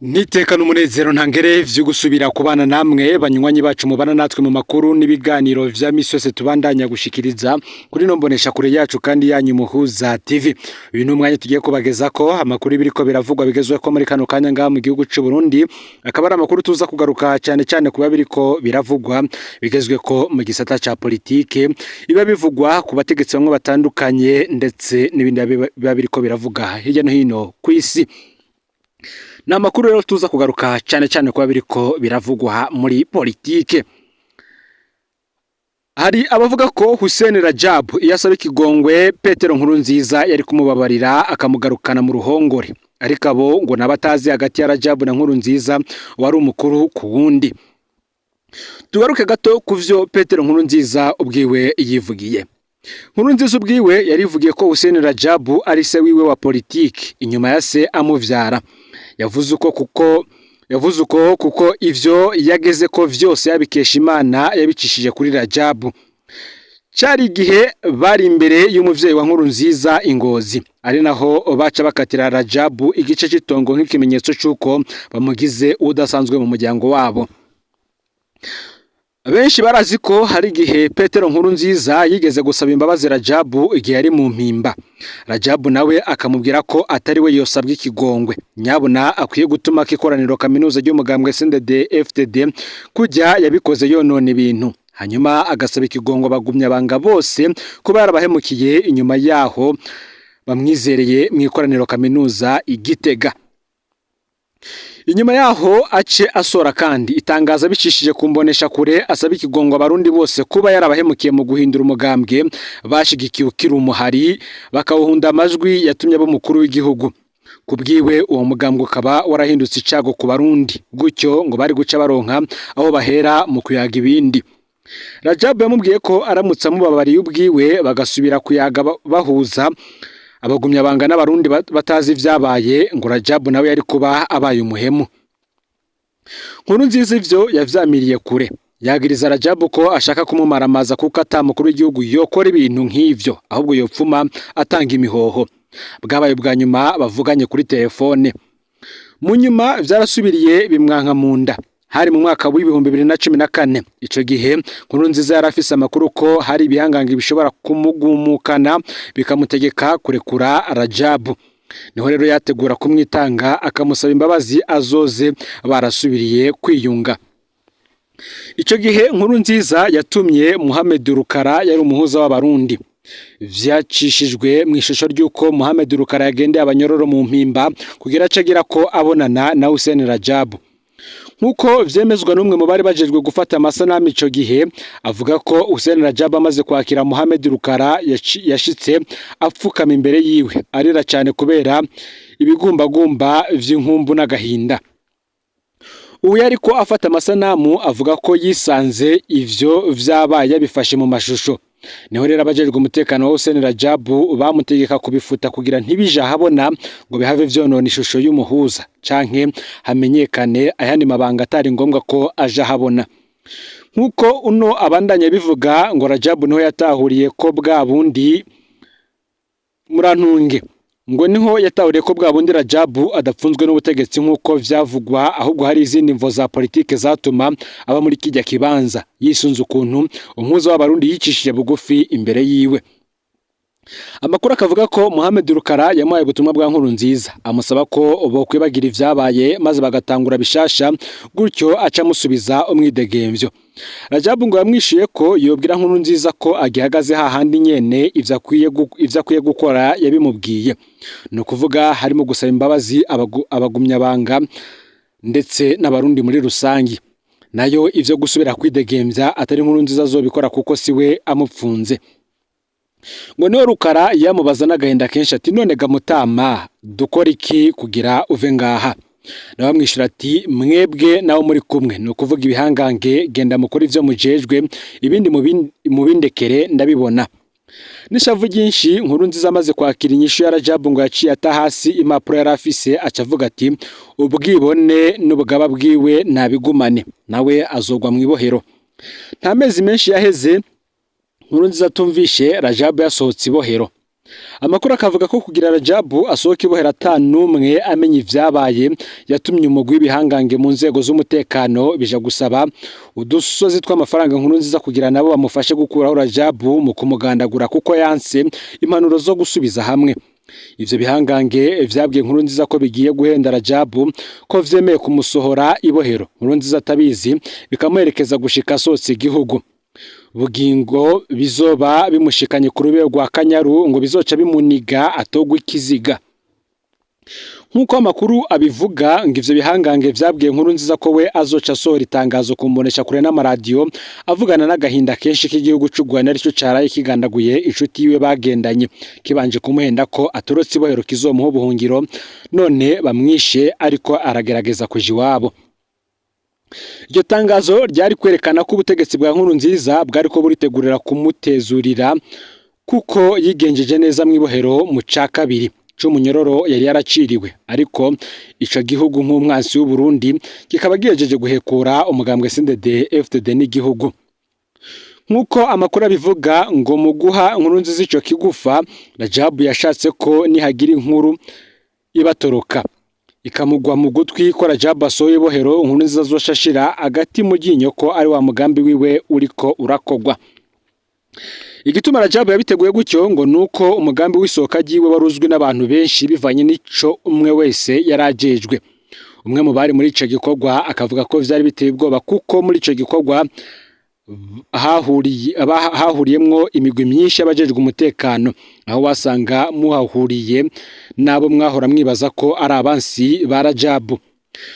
Niteka n'umunezero ntangere vyo gusubira kubana namwe banywanyi bacu mubana natwe mu makuru n'ibiganiro vya misi yose tubandanya gushikiriza kuri no mbonesha kure yacu kandi yanyu Muhuza TV. Uyu ni umwanya tugiye kubagezako amakuru biriko biravugwa bigezweho muri kano kanya ngaha mu gihugu c'u Burundi, akaba ari amakuru tuza kugaruka cyane cyane kuba biriko biravugwa bigezweko mu gisata ca politike, iba bivugwa ku bategetsi bamwe batandukanye, ndetse n'ibindi biba biriko biravuga hirya no hino kw'isi. Ni amakuru rero tuza kugaruka cyane cyane kuba biriko biravugwa muri politike. Hari abavuga ko Hussein Rajab iyo asaba ikigongwe Petero Nkurunziza yari kumubabarira akamugarukana mu ruhongore, ariko abo ngo nabatazi hagati ya Rajab na Nkurunziza wari umukuru ku wundi. Tugaruke gato ku vyo Petero Nkurunziza ubwiwe yivugiye. Nkurunziza ubwiwe yarivugiye ko Hussein Rajab ari se wiwe wa politiki inyuma ya se amuvyara. Yavuze uko kuko ivyo yageze ko vyose yabikesha Imana yabicishije kuri Rajabu. Cari igihe bari imbere y'umuvyeyi wa Nkurunziza ingozi, ari naho baca bakatira Rajabu igice c'itongo nk'ikimenyetso c'uko bamugize udasanzwe mu muryango wabo. Benshi barazi ko hari igihe Petero Nkurunziza yigeze gusaba imbabazi Rajabu igihe yari mu mpimba. Rajabu nawe akamubwira ko atari we yosabwa ikigongwe, nyabuna akwiye gutuma ikoraniro kaminuza ry'umugambwe CNDD FDD kujya yabikoze yonona ibintu, hanyuma agasaba ikigongo bagumya banga bose kuba yarabahemukiye inyuma yaho bamwizereye mu ikoraniro kaminuza i Gitega. Inyuma yaho ace asora kandi itangazo abicishije ku mbonesha kure asaba ikigongo abarundi bose kuba yarabahemukiye mu guhindura umugambwe bashigikiye ukiri umuhari, bakawuhunda amajwi yatumye abo mukuru w'igihugu. Kubwiwe uwo mugambwe ukaba warahindutse icago ku barundi, gutyo ngo bari guca baronka aho bahera mu kuyaga ibindi. Rajabu yamubwiye ko aramutse amubabariye ubwiwe bagasubira kuyaga bahuza abagumya banga n'abarundi batazi ivyabaye, ngo Rajabu nawe yari kuba abaye umuhemu. Nkuru nziza ivyo yavyamiriye kure, yagiriza Rajabu ko ashaka kumumaramaza kuko ata mukuru w'igihugu yokora ibintu nk'ivyo, ahubwo yopfuma atanga imihoho. Bwabaye ubwa nyuma bavuganye kuri telefone. Mu nyuma vyarasubiriye bimwanka mu nda. Hari mu mwaka w'2014. Ico gihe Nkurunziza yari afise amakuru ko hari ibihangange bishobora kumugumukana bikamutegeka kurekura Rajabu. Niho rero yategura kumwitanga akamusaba imbabazi azoze barasubiriye kwiyunga. Ico gihe Nkurunziza yatumye Mohamed Rukara yari umuhuza w'abarundi. Vyacishijwe mu ishusho ry'uko Mohamed Rukara yagendeye abanyororo mu mpimba kugira ace agira ko abonana na Hussein Rajabu. Nk'uko vyemezwa n'umwe mu bari bajejwe gufata amasanamu ico gihe, avuga ko Hussein Rajab amaze kwakira Mohamed Rukara yashitse apfukama imbere yiwe arira cyane kubera ibigumbagumba vy'inkumbu n'agahinda. Ubu yariko afata amasanamu avuga ko yisanze ivyo vyabaye yabifashe mu mashusho. Niho rero abajejwe umutekano wa Hussein Rajabu bamutegeka kubifuta kugira ntibije ahabona ngo bihave vyonona ishusho y'umuhuza canke hamenyekane ayandi mabanga atari ngombwa ko aja ahabona. Nk'uko uno abandanya bivuga, ngo Rajabu niho yatahuriye ko bwa bundi, murantunge, ngo niho yatahuriye ko bwa bundi Rajabu adapfunzwe n'ubutegetsi nk'uko vyavugwa, ahubwo hari izindi mvo za politike zatuma aba muri kijya kibanza, yisunze ukuntu umuhuza w'abarundi yicishije bugufi imbere yiwe. Amakuru akavuga ko Mohamed Rukara yamuhaye ubutumwa bwa Nkurunziza amusaba ko bokwibagira ivyabaye maze bagatangura bishasha, gutyo aca amusubiza umwidegemvyo. Rajabu ngo yamwishuye ko yobwira Nkurunziza ko agihagaze hahandi nyene, ivyo akwiye gukora yabimubwiye, ni ukuvuga harimo gusaba imbabazi abagumyabanga ndetse n'abarundi muri rusangi, nayo ivyo gusubira kwidegemvya atari Nkurunziza azobikora kuko siwe amupfunze. Ngo niho Rukara yamubaza n'agahinda kenshi ati: "None ga mutama, dukora iki kugira uve ngaha?" Nawe amwishyura ati: "Mwebwe nawe muri kumwe, ni ukuvuga ibihangange, genda mukora ivyo mujejwe, ibindi mubindekere ndabibona." N'ishavu ryinshi, Nkurunziza amaze kwakira inyishu ya Rajabu ngo yaciye ata hasi impapuro yari afise, aca avuga ati: "Ubwibone n'ubugaba bwiwe ntabigumane, nawe azogwa mu ibohero." Nta mezi menshi yaheze Nkurunziza atumvishe Rajabu yasohotse ibohero. Amakuru akavuga ko kugira Rajabu asohoka ibohera ata n'umwe amenya ivyabaye, yatumye umugwi w'ibihangange mu nzego z'umutekano bija gusaba udusozi tw'amafaranga Nkuru Nziza kugira nabo bamufashe gukuraho Rajabu mu kumugandagura, kuko yanse impanuro zo gusubiza hamwe. Ivyo bihangange vyabwiye Nkuru Nziza ko bigiye guhenda Rajabu ko vyemeye kumusohora ibohero Nkuru Nziza atabizi, bikamuherekeza gushika asohotse igihugu. Bugingo bizoba bimushikanye ku rubebe rwa Kanyaru, ngo bizoca bimuniga atogwa ikiziga. Nk'uko amakuru abivuga, ngo ivyo bihangange vyabwiye Nkuru Nziza ko we azoca asohora itangazo ku mboneshakure n'amaradiyo, avugana n'agahinda kenshi k'igihugu c'u Rwanda arico caraye kigandaguye inshuti yiwe bagendanye, kibanje kumuhenda ko atorotse ibohero kizomuha ubuhungiro, none bamwishe ariko aragerageza kuja iwabo. Iryo tangazo ryari kwerekana ko ubutegetsi bwa Nkuru Nziza bwariko buritegurira kumutezurira kuko yigenjeje neza mw'ibohero mu ca kabiri c'umunyororo yari yaraciriwe, ariko ico gihugu nk'umwansi w'Uburundi kikaba gihejeje guhekura umugambwe CNDD FDD n'igihugu. Nk'uko amakuru abivuga, ngo mu guha Nkuru Nziza ico kigufa, Rajabu yashatse ko nihagira inkuru ibatoroka ikamugwa mu gutwi ko Rajabu asohoye ibohero, Nkuru Nziza azoca ashira agati mu ryinyo ko ari wa mugambi wiwe uriko urakogwa. Igituma Rajabu yabiteguye gutyo ngo nuko umugambi w'isohoka ryiwe wari uzwi n'abantu benshi bivanye n'ico umwe wese yari ajejwe. Umwe mu bari muri ico gikorwa akavuga ko vyari biteye ubwoba, kuko muri ico gikorwa hahuriyemwo imigwi myinshi y'abajejwe umutekano, aho wasanga muhahuriye n'abo mwahora mwibaza ko ari abansi ba Rajabu.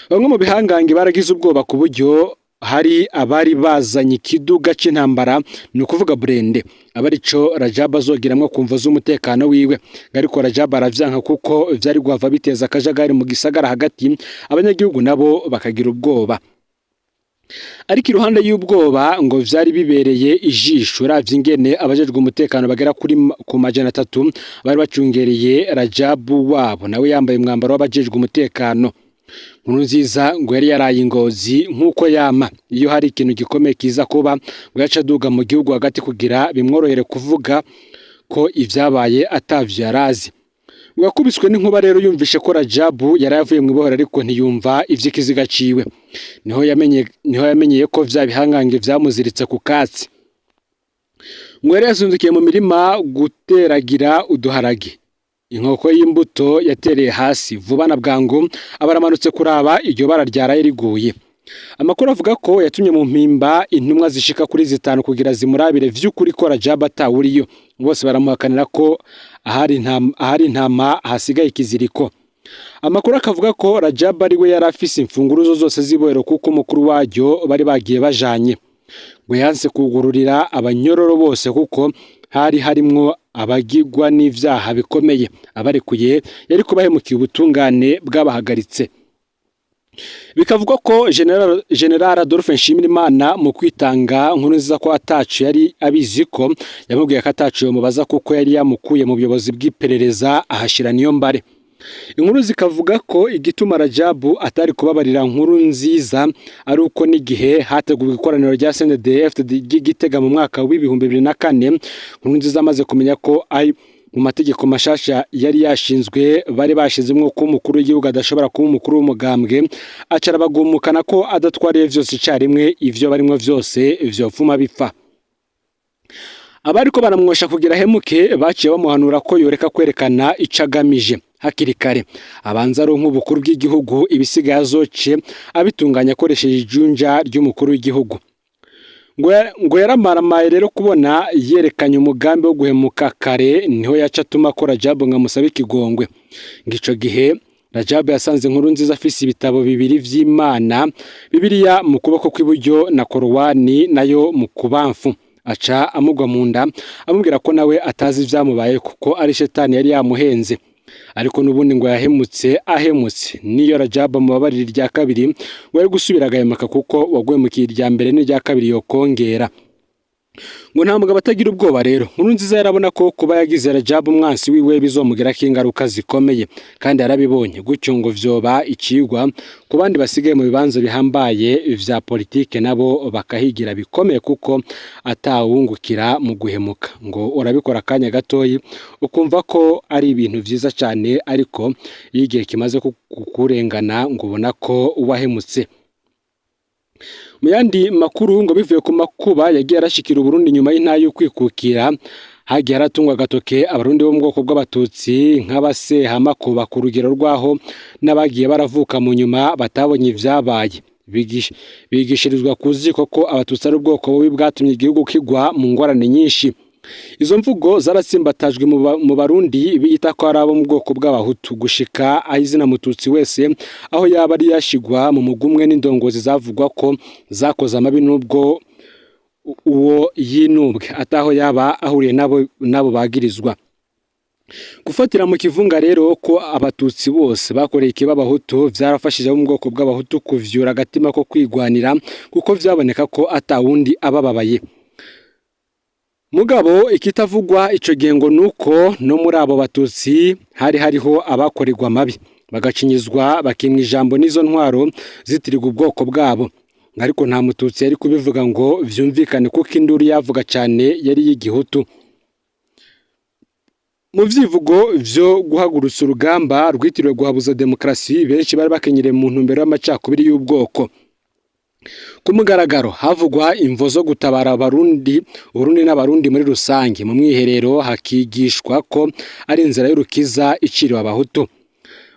Bamwe mu bihangange baragize ubwoba ku buryo hari abari bazanye ikiduga c'intambara, ni ukuvuga burende, aba arico Rajabu azogiramwo ku mvo z'umutekano wiwe. Ariko Rajabu aravyanka kuko vyari guhava biteza akajagari mu gisagara hagati, abanyagihugu nabo bakagira ubwoba. Ariko iruhande y'ubwoba, ngo vyari bibereye ijisho uravye ingene abajejwe umutekano bagera kuri ku 300 bari bacungereye Rajabu wabo, nawe yambaye umwambaro w'abajejwe umutekano. Nkuru Nziza ngo yari yaraye ingozi nk'uko yama iyo hari ikintu gikomeye kiza kuba, ngo yaca aduga mu gihugu hagati kugira bimworohere kuvuga ko ivyabaye atavyo yarazi. Ngo yakubiswe n'inkuba rero yumvishe ko Rajabu yari avuye mu ibohero, ariko ntiyumva ivy'ikiziga ciwe. Niho yamenyeye ko vya bihangange vyamuziritse ku katsi. Ngo yari yazindukiye mu mirima guteragira uduharage. Inkoko y'imbuto yatereye hasi vuba na bwangu, aba aramanutse kuraba iryo bara ryaraye riguye. Amakuru avuga ko yatumye mu Mpimba intumwa zishika kuri zitanu kugira zimurabire vy'ukuri ko Rajabu atawuriyo. Bose baramuhakanira ko ahari intama hasigaye ikiziriko. Amakuru akavuga ko Rajabu ari we yari afise imfunguruzo zose z'ibohero, kuko umukuru waryo bari bagiye bajanye. Ngo yanse kugururira abanyororo bose kuko hari harimwo abagigwa n'ivyaha bikomeye, abarekuye yari kubahemukiye ubutungane bwabahagaritse. Bikavugwa ko General Adolphe Nshimirimana mu kwitanga Nkuru Nziza ko atacu yari abizi, ko yamubwiye ko atacu yomubaza kuko yari yamukuye mu buyobozi bw'iperereza ahashira niyo mbare. Inkuru zikavuga ko igituma Rajabu atari kubabarira Nkuru Nziza ari uko n'igihe hateguwe ikoraniro rya CNDD-FDD ry'Igitega mu mwaka w'2004, Nkuru Nziza amaze kumenya ko ari mu mategeko mashasha yari yashinzwe bari bashizemwo ko umukuru w'igihugu adashobora kuba umukuru w'umugambwe, aca arabagumukana ko adatwariye vyose icarimwe ivyo barimwo vyose vyovuma bipfa. Abariko baramwosha kugira ahemuke baciye bamuhanura ko yoreka kwerekana ico agamije hakiri kare, abanza aronke ubukuru bw'igihugu, ibisigaye azoce abitunganya akoresheje ijunja ry'umukuru w'igihugu. Ngo yaramaramaye rero kubona yerekanye umugambi wo guhemuka kare, niho yaca atuma ko Rajabu ngo amusabe ikigongwe. Ngo ico gihe Rajabu yasanze Inkuru Nziza afise ibitabo bibiri vy'Imana, Bibiliya mu kuboko kw'iburyo na Korowani nayo mu kubamfu, aca amugwa mu nda amubwira ko nawe atazi ivyamubaye kuko ari shetani yari yamuhenze. Ariko n'ubundi ngo yahemutse ahemutse, niyo Rajabu amubabarira irya kabiri ngo yari gusubira agahemuka, kuko waguhemukiye irya mbere n'irya kabiri yokongera. Ngo nta mugabo atagira ubwoba. Rero Nkurunziza yarabona ko kuba yagize Rajabu umwansi wiwe bizomugirako ingaruka zikomeye, kandi yarabibonye gutyo. Ngo vyoba icigwa ku bandi basigaye mu bibanza bihambaye vya politike, nabo bakahigira bikomeye, kuko atawungukira mu guhemuka. Ngo urabikora akanya gatoyi ukumva ko ari ibintu vyiza cane, ariko iyo igihe kimaze kukurengana ngo ubona ko wahemutse. Mu yandi makuru, ngo bivuye ku makuba yagiye arashikira Uburundi nyuma y'intahe y'ukwikukira, hagiye haratungwa agatoke Abarundi bo mu bwoko bw'Abatutsi nk'abasehamakuba, ku rugero rw'aho n'abagiye baravuka mu nyuma batabonye ivyabaye bigishirizwa ku ziko ko Abatutsi ari ubwoko bubi bwatumye igihugu kigwa mu ngorane nyinshi. Izo mvugo zaratsimbatajwe mu Barundi biyita ko ari abo mu bwoko bw'Abahutu, gushika aho izina Mututsi wese aho yaba ari yashigwa mu mugumwe n'indongozi zavugwa ko zakoze amabi, n'ubwo uwo yinubwe ataho yaba ahuriye nabo bagirizwa. Gufatira mu kivunga rero ko Abatutsi bose bakoreye ikiba Abahutu vyarafashije abo mu bwoko bw'Abahutu kuvyura agatima ko kwigwanira, kuko vyaboneka ko atawundi abababaye. Mugabo ikitavugwa ico gihe ngo nuko no muri abo Batutsi hari hariho abakorerwa amabi, bagacinyizwa, bakimwa ijambo n'izo ntwaro zitirirwa ubwoko bwabo. Ariko nta Mututsi yari kubivuga ngo vyumvikane, kuko induru yavuga cane yari y'igihutu. Mu vyivugo vyo guhagurutsa urugamba rwitiriwe guhabuza demokarasi, benshi bari bakenyereye mu ntumbero y'amacakubiri y'ubwoko. Ku mugaragaro havugwa imvo zo gutabara Abarundi, Uburundi n'Abarundi muri rusange. Mu mwiherero hakigishwa ko ari inzira y'urukiza iciriwe Abahutu.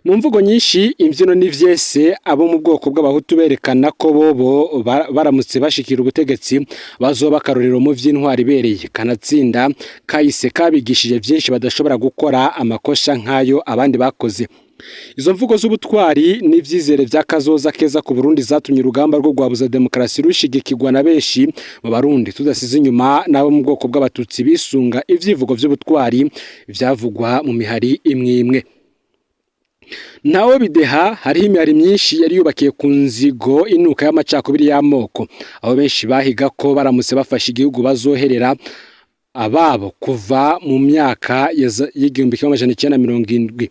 Mu mvugo nyinshi, imvyino n'ivyese, abo mu bwoko bw'Abahutu berekana ko bobo baramutse bashikira ubutegetsi bazoba akarorero mu vy'intwari ibereye. Kanatsinda kahise kabigishije vyinshi, badashobora gukora amakosa nk'ayo abandi bakoze. Izo mvugo z'ubutwari n'ivyizere vya kazoza keza ku Burundi zatumye urugamba rwo guhabuza demokarasi rushigikirwa na benshi mu Barundi, tudasize inyuma n'abo mu bwoko bw'Abatutsi bisunga ivyivugo vy'ubutwari vyavugwa mu mihari imwe imwe. Ntawe bideha, hariho imihari myinshi yari yubakiye ku nzigo inuka y'amacakubiri y'amoko, aho benshi bahiga ko baramutse bafashe igihugu bazoherera ababo kuva mu myaka y'1970.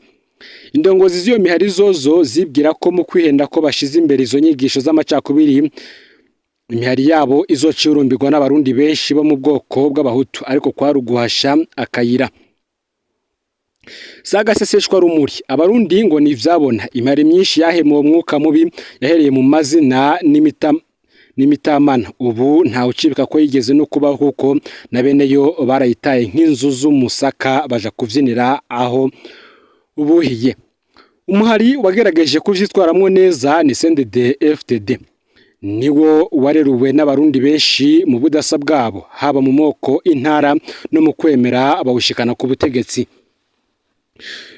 Indongozi z'iyo mihari zozo zibwira ko mu kwihenda ko bashize imbere izo nyigisho z'amacakubiri, imihari yabo izoca irumbirwa n'Abarundi benshi bo mu bwoko bw'Abahutu, ariko kwari uguhasha akayira. Sagaseseshwa rumuri, Abarundi ngo nivyabona. Imihari myinshi yahemuwe uwo mwuka mubi yahereye mu mazina n'imitamana. Ubu ntawe ucibwa ko yigeze no kubaho, kuko na bene yo barayitaye nk'inzu z'umusaka, baja kuvyinira aho ubuhiye. Umuhari wagerageje kuvyitwaramwo neza ni CNDD FDD. Niwo wareruwe n'Abarundi benshi mu budasa bwabo, haba mu moko, intara no mu kwemera, bawushikana ku butegetsi.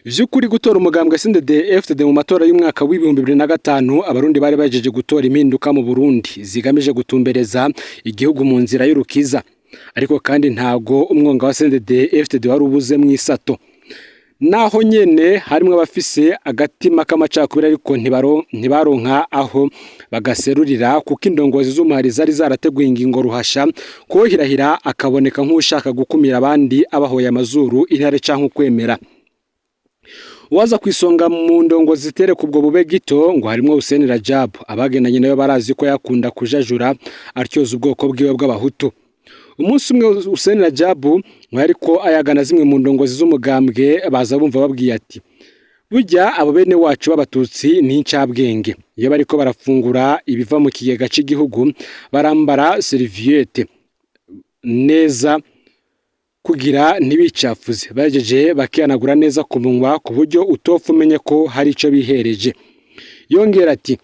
Vy'ukuri, gutora umugambwe CNDD FDD mu matora y'umwaka w'2005, Abarundi bari bajeje gutora impinduka mu Burundi zigamije gutumbereza igihugu mu nzira y'urukiza. Ariko kandi ntago umwonga wa CNDD FDD wari ubuze mw'isato. Naho nyene harimwo abafise agatima k'amacakubiri, ariko ntibaronka aho bagaserurira, kuko indongozi z'umuhari zari zarateguye ingingo ruhasha kuwohirahira akaboneka nk'ushaka gukumira abandi abahoye amazuru, intare canke ukwemera. Uwaza kwisonga mu ndongozi zitereka ubwo bube gito ngo harimwo Hussein Rajab. Abagendanye nawe barazi ko yakunda kujajura atyoza ubwoko bwiwe bw'Abahutu. Umunsi umwe Hussein Rajab ngo yariko ayagana zimwe mu ndongozi z'umugambwe, baza bumva babwiye ati: "Burya abo bene wacu b'Abatutsi ni incabwenge. Iyo bariko barafungura ibiva mu kigega c'igihugu barambara serviette neza kugira ntibicafuze, bahejeje bakihanagura neza ku munwa, ku buryo utopfa umenye ko hari ico bihereje." Yongera ati: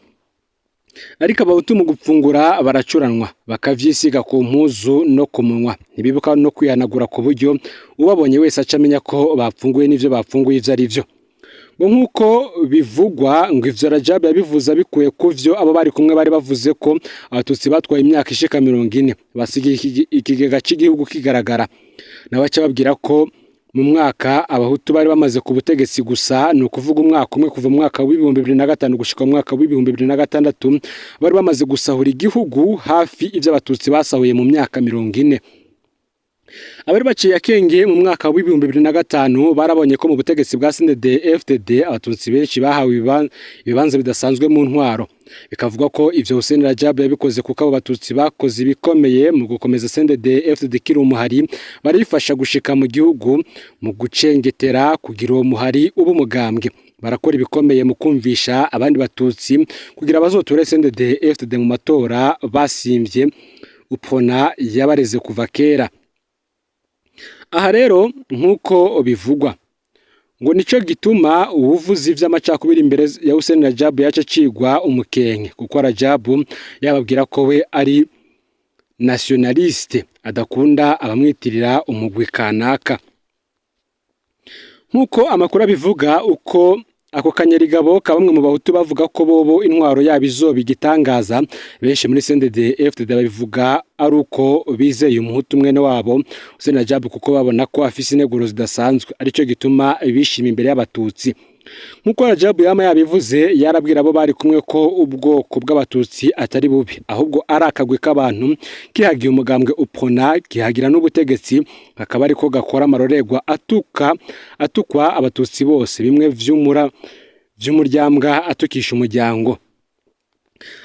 "Ariko Abahutu mu gupfungura baracuranwa, bakavyisiga ku mpuzu no ku munwa, ntibibuka no kwihanagura, ku buryo ubabonye wese aca amenya ko bapfunguye n'ivyo bapfunguye ivyo ari vyo." Ngo nk'uko bivugwa, ngo ivyo Rajab yabivuze abikuye ku vyo abo bari kumwe bari bavuze, ko Abatutsi batwaye imyaka ishika 40, basigaye ikigega c'igihugu kigaragara. Nawe aca ababwira ko mu mwaka Abahutu bari bamaze ku butegetsi gusa, ni ukuvuga umwaka umwe, kuva mu mwaka w'2005 gushika mu mwaka w'2006, bari bamaze gusahura igihugu hafi ivyo Abatutsi basahuye mu myaka 40. Abari baciye akenge mu mwaka w'2005 barabonye ko mu butegetsi bwa CNDD FDD abatutsi benshi bahawe ibibanza bidasanzwe mu ntwaro. Bikavuga ko ivyo Hussein Rajab yabikoze kuko abo batutsi bakoze ibikomeye mu gukomeza CNDD FDD kiri umuhari, barifasha gushika mu gihugu mu gucengetera kugira uwo muhari uba umugambwe. Barakora ibikomeye mu kumvisha abandi batutsi kugira bazotore CNDD FDD mu matora basimvye Uprona yabareze kuva kera. Aha rero, nk'uko bivugwa, ngo nico gituma uwuvuze ivy'amacakubiri imbere ya Hussein Rajab yaca acigwa umukenke, kuko Rajab yababwira ko we ari nationaliste, adakunda abamwitirira umugwi kanaka. Nk'uko amakuru abivuga, uko ako kanyarigabo ka bamwe mu bahutu bavuga ko bobo intwaro yabo izoba igitangaza, benshi muri CNDD FDD babivuga ari uko bizeye umuhutu mwene wabo Hussein Rajab, kuko babona ko afise integuro zidasanzwe, arico gituma bishima imbere y'abatutsi. Nk'uko Rajab yama yabivuze, yarabwira abo bari kumwe ko ubwoko bw'abatutsi atari bubi, ahubwo ari akagwi k'abantu kihagiye umugambwe Uprona, kihagira n'ubutegetsi, akaba ariko gakora amarorerwa atuka atukwa abatutsi bose, bimwe vy'umura vy'umuryambwa atukisha umuryango.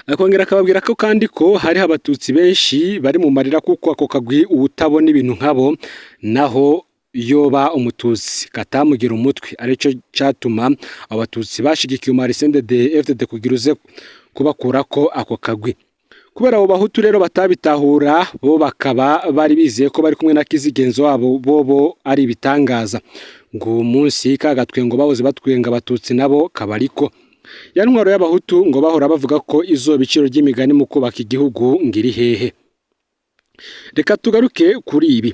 Akongera akababwira ko kandi ko hariho abatutsi benshi bari mu marira, kuko ako kagwi uwutabona ibintu nkabo naho yoba umututsi katamugira umutwe, arico catuma abatutsi bashigikiye umari CNDD FDD kugira uze kubakurako ako kagwi. Kubera abo bahutu rero batabitahura, bo bakaba bari bizeye ko bari kumwe na kizigenzo wabo, bobo ari ibitangaza. Ngo uwo munsi kagatwengo bahoze batwenga abatutsi nabo kabariko ya ntwaro y'abahutu ngo bahora bavuga ko izoba iciro ry'imigani mu kubaka igihugu, ngiri hehe? Reka tugaruke kuri ibi.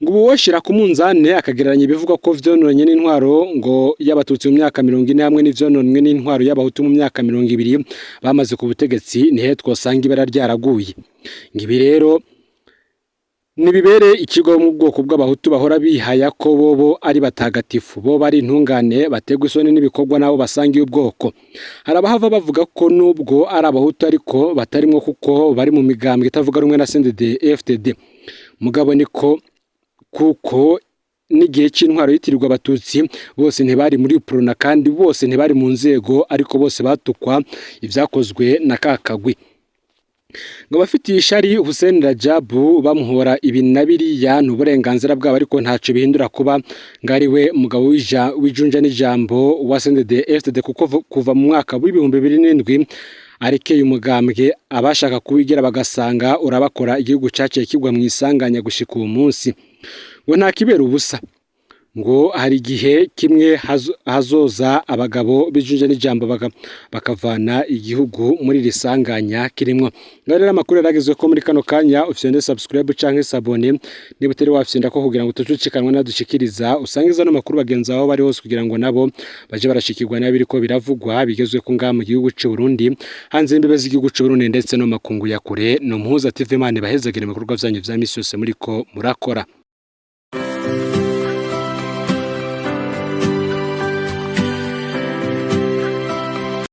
Ngo ubu woshira ku munzane akagereranya ibivugwa ko vyononye n'intwaro ngo y'abatutsi mu myaka 40 hamwe n'ivyononwe n'intwaro y'abahutu mu myaka 20 bamaze ku butegetsi, nihe twosanga ibara ryaraguye? Ngo ibi rero nibibere ikigo mu bwoko bw'abahutu bahora bihaya ko bobo ari batagatifu, bo bari intungane, bategwa isoni n'ibikorwa nabo basangiye ubwoko. Hari abahava bavuga ko nubwo ari abahutu ariko batarimwo, kuko bari mu migambwe itavuga rumwe na CNDD FDD. Mugabo niko kuko n'igihe c'intwaro yitirirwa abatutsi, bose ntibari muri Uprona kandi bose ntibari mu nzego, ariko bose batukwa ivyakozwe na kakagwi. Ngo abafitiye ishari Hussein Rajabu bamuhora ibi na biriya ni uburenganzira bwabo, ariko ntaco bihindura kuba ngo ari we mugabo w'ijunja n'ijambo wa CNDD FDD, kuko kuva mu mwaka w'2007 arekeye umugambwe, abashaka kuwigira bagasanga urabakora, igihugu caciye kigwa mu isanganya gushika uwo munsi. Ngo nta kibera ubusa, ngo hari igihe kimwe hazoza abagabo b'ijunja n'ijambo bakavana igihugu muri iri sanganya kirimwo. Ngaho rero amakuru yaragezwe ko muri kano kanya ufyonde subscribe canke s'abonner niba utari wafyonda ko, kugira ngo tucucikanwe nadushikiriza, usangiza no makuru bagenzi aho bari hose, kugira ngo nabo baje barashikirwa n'abiriko biravugwa bigezwe ko ngaha mu gihugu c'u Burundi, hanze y'imbibe z'igihugu c'u Burundi, ndetse no makungu ya kure. No Muhuza TV, Imana ibahezagire mu bikorwa vyanyu vya misi yose muriko murakora.